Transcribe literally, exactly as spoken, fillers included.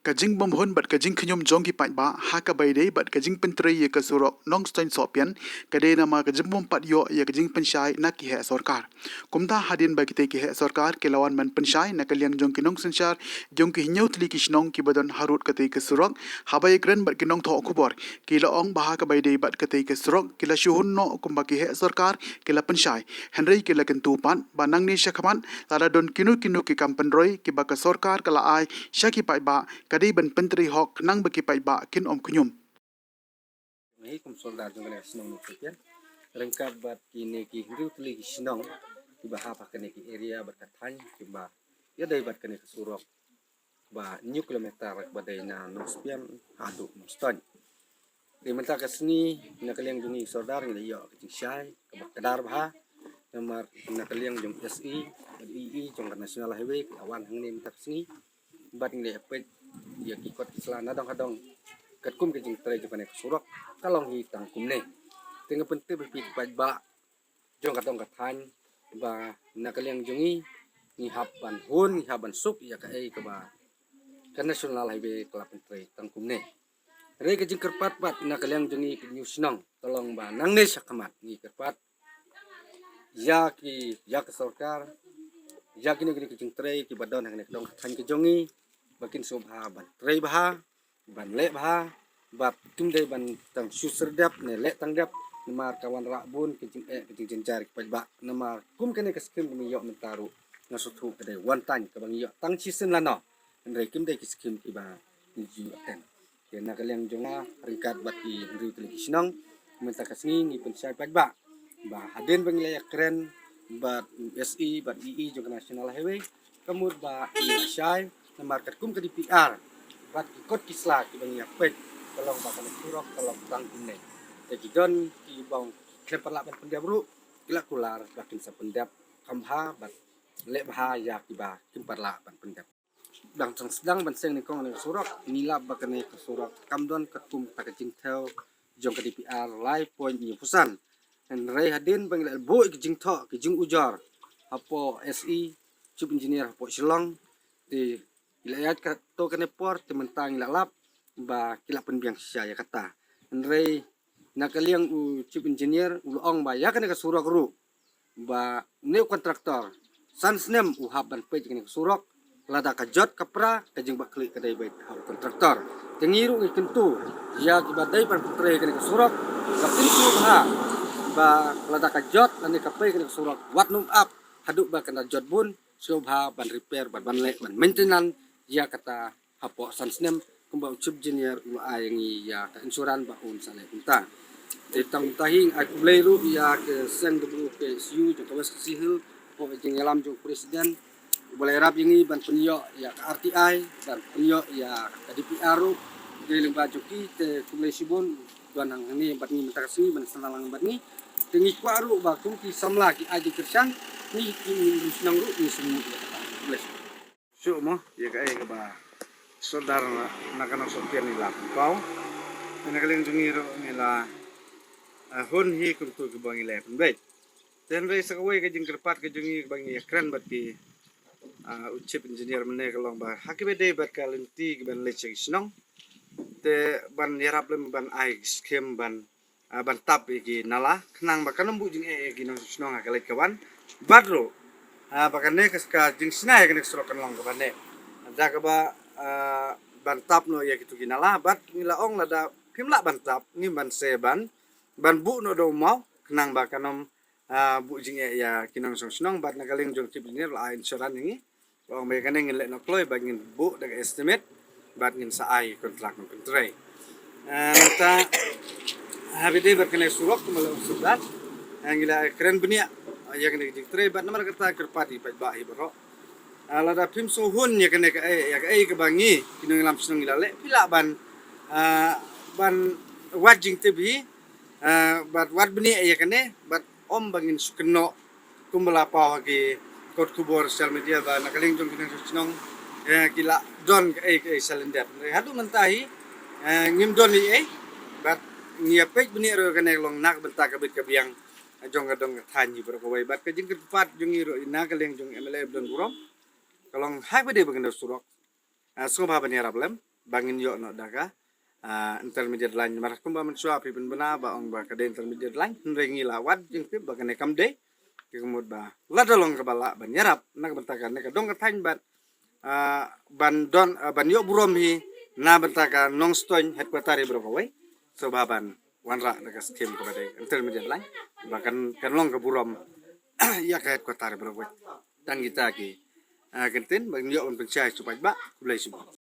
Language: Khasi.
Ka jingbymhun bad ka jingkhñium jong ki paidbah ha kaba ïadei bad ka jingpyntrei ïa ka surok Nongstoiñ Sohpian ka dei namar ka jingbym pat ïoh ïa ka jingpynshai na ki heh sorkar. Kumta hadien ba kitei ki heh sorkar ki la wan ban pynshai na ka liang jong ki nongsynshar jong ki hynñiew tylli ki shnong kiba don harud katei ka surok, haba ïakren bad ki nongthoh khubor ki la ong ba ha kaba ïadei bad katei ka surok ki la shu hun noh kumba ki heh sorkar ki la pynshai. Hynrei ki la kyntu pat ba nangne shakhmat lada don kino kino ki kam pynroi kiba ka sorkar ka la ai sha ki paidbah ka dei ban pyntrei hok khnang ba ki paidbah kin ym khñium. Hi kum sordar jong kane ka shnong Nongstoiñ Sohpian, ryngkat bad kine ki hynriew tylli ki shnong kiba hap ha kane ka area bad ka thaiñ kiba ïadei bad kane ka surok ba hynñiew kilometer kaba dei na Nongsohpian haduh Nongstoiñ. Te mynta ka sngi na ka liang jong ngi sordar ngi la ïoh ka jingshai kaba kdar bha namar na ka liang jong S E bad E E jong ka National Highway ki la wan hangne mynta ka sngi bad ngi la ïa peit ïa ki kot ki sla na dong ha dong. Katkum ka jingtrei jong kane ka surok ka long hi tang kumne. Te nga pyntip ïa phi ki paidbah jong ka dong ka thaiñ ba na ka liang jong ngi ngi hap ban hun, ngi hap ban suk ïa kaei kaba ka National Highway ka la pyntrei tang kumne. Hynrei ka jingkyrpad pat na ka liang jong ngi ki hynñiew shnong ka long ba nangne shakhmat ngi kyrpad ïa ki, ïa ka sorkar, ïa kine kine ki jingtrei kiba don ha kane ka dong ka thaiñ ka jong ngi ba kin sngewbha ban trei bha, ban leh bha, bad kim dei ban tang shu sir dep ne leh tang dep namar ka wanrah bun ka jingeh ka jingjynjar ki paidbah. Namar kum kane ka skim kaba ngi ïoh mynta ruh nga sngewthuh ka dei one time kaba ngi ïoh tang shisien lano. Hynrei kim dei ki skim kiba ngi ju ïoh teng. Te na ka liang jong nga ryngkat bad ki hynriew tylli ki shnong mynta ka sngi ngi pynshai paidbah ba hadien ba ngi la ïakren bad S E bad E E jong ka National Highway ka mut ba ngi la shai namar katkum ka D P R bad ki kot ki sla kiba ngi ïa peit ka long ba kane ka surok ka long tang kumne. Te ki don kiba ong khlem pat lah ban pyndep ruh ki la kular ba kin sa pyndep kham bha bad leh bha ïa kiba kim pat lah ban pyndep. Dang sdang ban seng nyngkong kane ka surok ngi lap ba kane ka surok kam don katkum kata ka jingthew jong ka D P R lai point hynñiewphew san. Hynrei hadien ba ngi la buh ïa ki jingthoh ki jingujor hapoh S E, Chief Engineer hapoh Shillong, te ngi la ïaid kato kane por te mynta ngi la lap ba ki la pynbiang shisha ïa kata. Hynrei na ka liang u Chief Engineer u la ong ba ïa kane ka surok ruh ba une u contractor san snem u hap ban peit kane ka surok. Lada ka jot ka pra ka jingbakla ka dei beit ha u contractor. Te ngi ruh ngi kyntu ïa kiba dei ban pyntrei kane ka surok ba kyntu bha ba lada ka jot lane ka pei kane ka surok wat nym ap haduh ba kan da jot bun sngewbha ban repair bad ban leh ban maintenance ïa kata hapoh san snem kumba u Chief Engineer u la ai ïa ngi ïa ka insurance ba un sa leh kumta. Te tang kumta hi ai khublei ruh ïa ka seng W K S U jong ka West Khasi Hills hapoh ka jingïalam jong u President uba la ïarap ïa ngi ban pynïoh ïa ka R T I ban pynïoh ïa ka D P R ruh. Dei lyngba jong ki te khublei shibun don hangne bad ngi mynta ka sngi ban sa lang bad ngi. Te ngi kwah ruh ba kum ki samla ki ai jingkyrshan ngi ki ngi ruh shnong ruh ngi sngewmut ïa kata. Khublei shibun. Shuh mo ïa kaei kaba sordar na, na ka Nongsohpian ngi la pynpaw. Te na ka liang jong ngi ruh ngi la, eh, hun hi kumtu kiba ngi la pynbeit. Te hynrei sa kawei ka jingkyrpad ka jong ngi kaba ngi ïakren bad ki, ah, u Chief Engineer mynne ka long ba ha kiba dei bad ka lynti kiban leit sha ki shnong te ban ïarap lem ban ai skim ban ah, ban tap ïa ki nala khnang ba kan ym buh jingeh ïa ki nongshong shnong ha ka leit ka wan. Bad ruh, ah, ba kane ka, ka jingshna ïa kane ka surok kan long kaba neh. Da kaba, ah, ban tap noh ïa kitu ki nala bad ngi la ong lada phim lah ban tap ngim banse ban, ban buh noh da u maw khnang ba kan ym, ah, buh jingeh ïa ki nongshong shnong bad na ka liang jong Chief Engineer la ai insurance ïa ngi. Ba ong ba ïa kane ngin leh noh kloi ba ngin buh da ka estimate bad ngin sa ai kontrak nongpyntrei. Ah, nangta ha ba ïadei bad kane surok kumba la ong sordar, ah, ngi la kren bniah ïa kane ka jingtrei bad namar kata kyrpad ïa ki paidbah hi baroh. Ah, lada phim sngewhun ïa kane kaei, ïa kaei kaba ngi ki nongïalam shnong ngi la leh phi lah ban, ah, ban wad jingtip hi, ah, bad wad bniah ïa kane bad ym ba ngin shu kynnoh kumba la paw ha ki kot khubor social media ba na ka liang jong ki nongshong shnong, eh, ki la don kaei kaei shalyndet. Haduh mynta hi, eh, ngim don ei ei bad ngi ïa peit bniah ruh kane ka long na ka bynta ka bit ka biang jong ka dong ka thaiñ hi baroh kawei bad ka jingkyrpad jong ngi ruh na ka liang jong M L A ba don burom ka long ha ba dei ba kane ka surok, ah, sngewbha ban ïarap lem. ba ngin ïoh noh da ka, ah, intermediate line. Namar kumba mynshuwa phi pynbna ba ong ba ka dei intermediate line, hynrei ngi la wad jingtip ba kane kam dei. Ka mut ba lada long kaba lah ban ïarap na ka bynta kane ka dong ka thaiñ bad, ah, ban don, ah, ban ïoh burom hi na bynta ka Nongstoiñ headquarter hi baroh kawei. So ba ban wanrah da ka scheme kaba dei intermediate line ba kan, kan long ka burom ïa ka headquarter hi baroh kawei. Tang kita ki, ah, kyntien ba ngin ïoh ban pynshai shuwa paidbah. Khublei shibun.